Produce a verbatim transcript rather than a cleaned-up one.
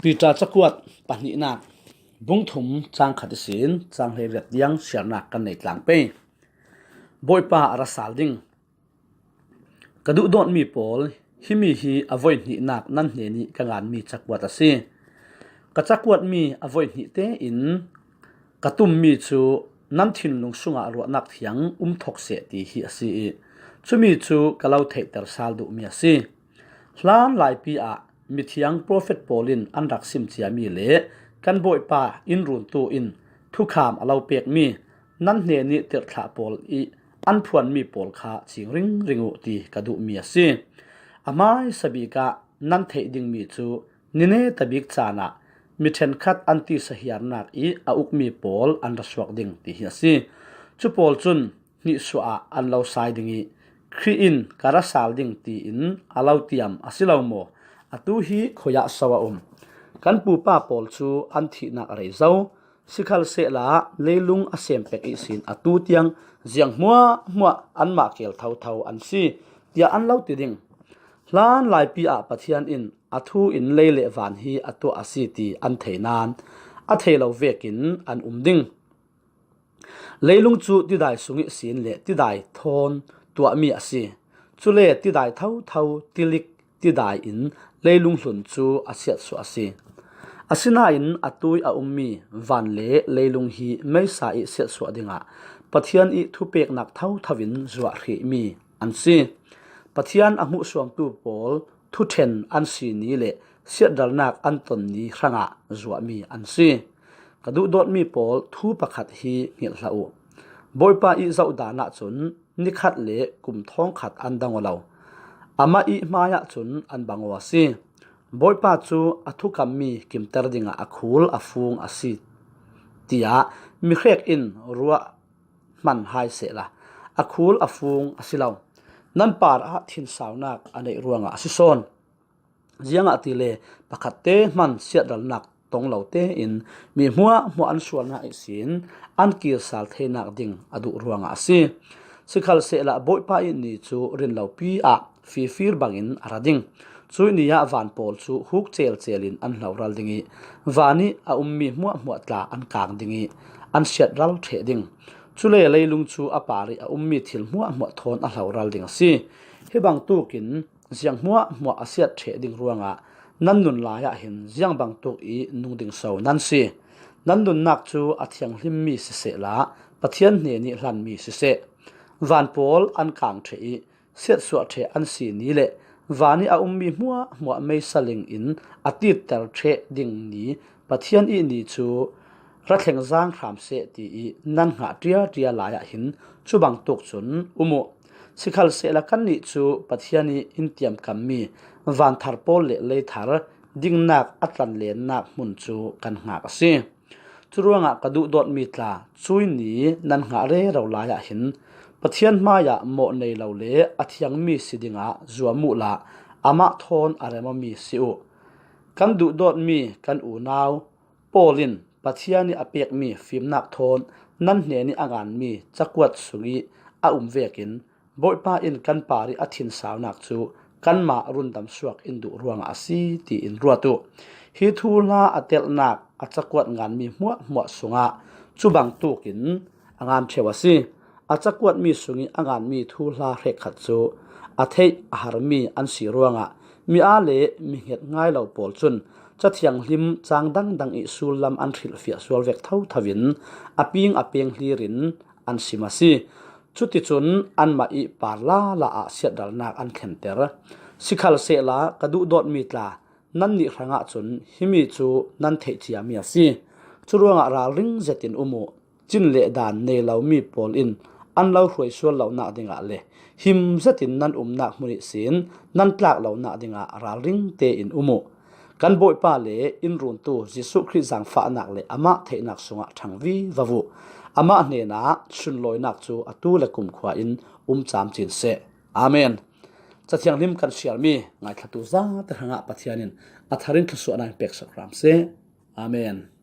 Peter cakuat pahnihnak bung thum cang khat ihsin cang hleiriat tiang siarnak kan nei tlang pei. Bawipa a ra sal ding. Ka duhdawtmi pawl, himi hi a voi hnihnak nan hnenih ka nganmi cakuat a si. Ka cakuatmi a voi hnih tein ka tummi cu nan thinlung sungah ruahnak thiang um thok seh ti hi a si i, cumi cu ka lo theihter sal duhmi a si. Hlan laipi ah mithiang profet pawl in an rak sim ciami le kan Bawipa in runtu in thukham a lo pekmi nan hnenih tirhthlah pawl i an phuanmi pawl kha cing ringring uh ti ka duhmi a si. A hmaisa bik ah nan theih dingmi cu ni neta bik caan ah mi ṭhenkhat an tisa hiarnak i a ukmi pawl an ra suak ding ti hi a si. Cu pawl cun hnihsuah ah an lo sai ding i, Khrih in ka ra sal ding tiin a lo tiam a si lo maw? Atu hi khuiah so a um? Kan pupa pawl cu an thihnak a rei zo. Sikhalsehla leilung a sem pek ihsin atu tiang ziang hmuahhmuah anmah keel thotho an si, tiah an lo ti ding. Hlan laipi ah Pathian in a thu in lei le van hi a tuah a si ti an thei nain a thei lo vekin an um ding. Leilung cu tidai sung ihsin le tidai thawn tuahmi a si. Cule tidai thotho tilik tidai in leilung hlun cu a siatsuah a si. Asinain a tui a ummi van le leilung hi meisa i siatsuah dingah Pathian i thupeknak thotho in zuah hrihmi an si. Pathian a hmuhsuamtu pawl thuṭhen an si ni le siatralnak an ton ni hrangah zuahmi an si. Ka duhdawtmi pawl, thu pakhat hi hngilh hlah uh. Bawipa i zoh dan ahcun nikhat le kum thawngkhat an dang aw lo. Amah i hmaiah cun an bang aw a si. Bawipa cu a thukammi kimter dingah a khul a fung a si, tiah mihrek in ruah hman hai sehla, a khul a fung a si lo. Nan parah thinsaunak a neih ruangah a si sawn. Ziangahtile pakhatte hman siatralnak tong lo tein mi hmuahhmuah an sualnak ihsin an kir sal theinak ding a duh ruangah a si. Sikhalsehla Bawipa i ni cu rinlopi ah fifir bangin a ra ding. Cuih ni ah van pawl cu huk celcel in an hloral ding i, van i a ummi hmuahhmuah tla an kang ding i, an siatral ṭheh ding. Cule leilung cu a par i a ummi thil hmuahhmuah thawn a hloral ding a si. Hi bangtukin ziang hmuahhmuah a siat ṭheh ding ruangah nan nun lai ah hin ziang bangtuk i nung ding so nan si? Nan nunnak cu a thianghlimmi sisehla Pathian hnen i hlanmi siseh, van pawl an kang ṭheh i siatsuah ṭheh an si ni le van i a ummi hmuahhmuah meisa ling in a titter ṭheh ding ni Pathian i ni cu ra thleng zang hram seh ti i nan hngah ṭiaṭia lai ah hin cu bangtuk cun um uh. Sikhalsehla kannih cu Pathian i in tiamkammi vanthar pawl le leithar dingnak a tlanlennak hmun cu kan hngak a si. Curuangah ka duhdawtmi tla, cuih ni nan hngah rero lai ah hin Pathian hmaiah mawh nei lo le a thiangmi si dingah zuam uhla amah thawn a rem awmi si uh. Kan duhdawtmi kan unau Paul in Pathian i a pekmi fimnak thawn nan hnen i a nganmi cakuat sung i a um vekin Bawipa in kan par i a thinsaunak cu kanmah rundam suak in duh ruangah a si, tiin ruat uh. Hi thuhla a telhnak a cakuat nganmi hmuahhmuah sungah cu bangtukin a ngan ṭheu a si. A cakuatmi sung i a nganmi thuhla hrekkhat cu a theih a harmi an si ruangah mi aa le mi hnget ngai lo pawl cun Ca Thianghlim cang dangdang i sullam an hrilhfiah sual vek thotho in a ping a peng hlir in an sim a si. Cuticun anmah i par lala ah siatralnak an thlenter. Sikhalsehla ka duhdawtmi tla, nannih hrangah cun himi cu nan theih ciami a si. Curuangah ralring zetin um uh. Cin le dan nei lomi pawl in an lo hruai sual lonak dingah le him zetin nan umnak hmun ihsin nan tlak lonak dingah ralring tein um uh. Kan Bawipa le in runtu Jesuh Khrih zaangfahnak le amah theihnak sungah ṭhang vivo uh. Amah hnenah sunlawinak cu atu le kumkhua in um camcin seh. Amen. Ca Thianghlim kan siarmi ngaithlatu zate hrangah Pathian in a thar in thluasuahnak in pek sak hram seh. Amen.